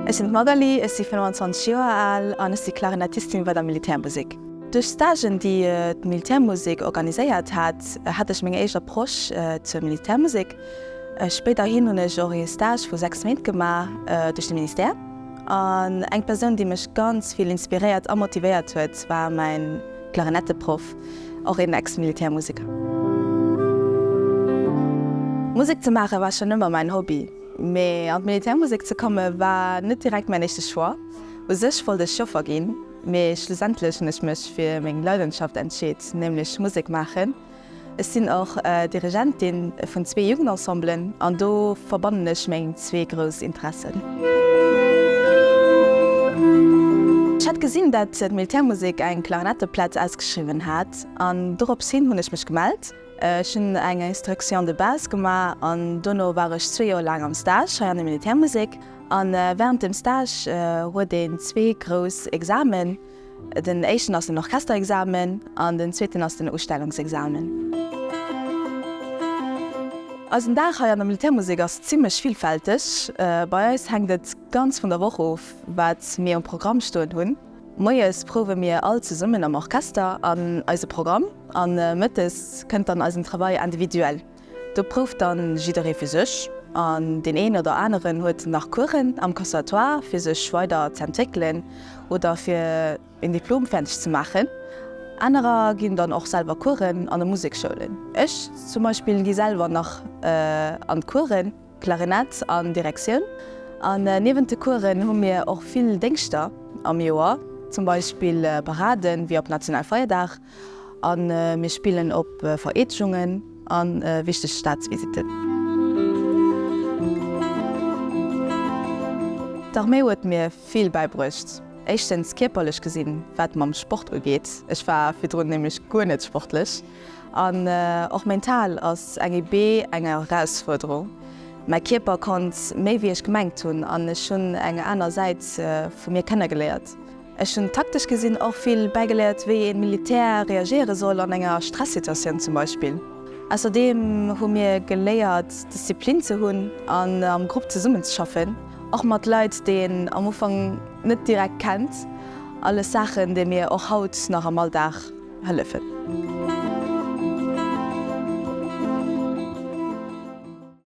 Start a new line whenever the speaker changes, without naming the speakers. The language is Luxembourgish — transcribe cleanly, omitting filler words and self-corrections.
Ech sinn d'Magali, ech si 25 Joer al an ech si Klarinettistin bei der Militärmusek. Duerch Stagen, déi d'Militärmusek organiséiert hat, hat ech meng éischt Approche zur Militärmusek. Spéiderhin hunn ech och ee Stage vu 6 Méint gemaach duerch de Ministère. An eng Persoun, déi mech ganz vill inspiréiert a motivéiert huet, war mäin Klarinetteproff, och een Ex-Militärmuseker. Musek ze maache war schonn ëmmer mäin Hobby. Mee an d'Militärmusek ze komme war net direkt mäin éischte Choix. U sech wollt ech Joffer ginn, mee schlussendlech hunn ech mech fir meng Leidenschaft entscheet, nämlech Musek maachen. Ech sinn och Dirigentin vun zwee Jugendensemblen an do verbannen ech meng zwee grouss Interessen. Ech hat gesinn, dat d'Militärmusek eng Klarinetteplaz ausgeschriwwen hat an dorops hin hunn ech mech gemellt. Ech hunn eng Instruction de base gemaach an dono war ech zwee Joer laang am Stage hei an der Militärmusek. A wärend dem Stage huet een zwee grouss Examen. Den éischten ass den Orchesterexamen an den zweeten ass den Ustellungsexamen. Eisen Dag hei an der Militärmusek ass zimmlech villfälteg. Bei eis hänkt et ganz vun der Woch of, wat mir um Programm stoen hunn. Moies prouwe mir all zesummen am Orchester an eise Programm an mëttes kënnt dann eisen Travail individuel. Do prouft dann jidderee fir sech an deen een oder aneren huet nach Coursen am Conservatoire fir sech weider z'entwéckelen oder fir een Diplom fäerdeg ze maachen. Anerer ginn dann och selwer Coursen an de Musekschoulen. Ech zum Beispill gi selwer nach an d'Coursen. Klarinett an Direktioun. An niewent de Coursen hu mir och vill Déngschter am Joer, zum Beispill Paraden wéi op Nationalfeierdag a mir spillen op Vereedegungen a wichteg Staatsvisitten. D'Arméi huet mir vill bäibruecht. Éischtens kierperlech gesinn, wat mam Sport ugeet, ech war virdrun nämlech guer net sportlech. An och mental ass eng EB eng Erausfuerderung. Mäi Kierper konnt méi wéi ech gemengt hunn an ech hunn eng aner Säit vu mir kennegeléiert. Ech hunn taktesch gesinn och vill bäigeléiert, wéi ee Militär reagéiere soll an enger Stressituatioun zum Beispill. Ausserdeem hu mir geléiert Disziplin ze hunn an am Grupp zesummenzeschaffen, och mat Leit déi een am Ufank net direkt kennt. Alles Saachen déi mir och haut nach am Alldag Hëllefen.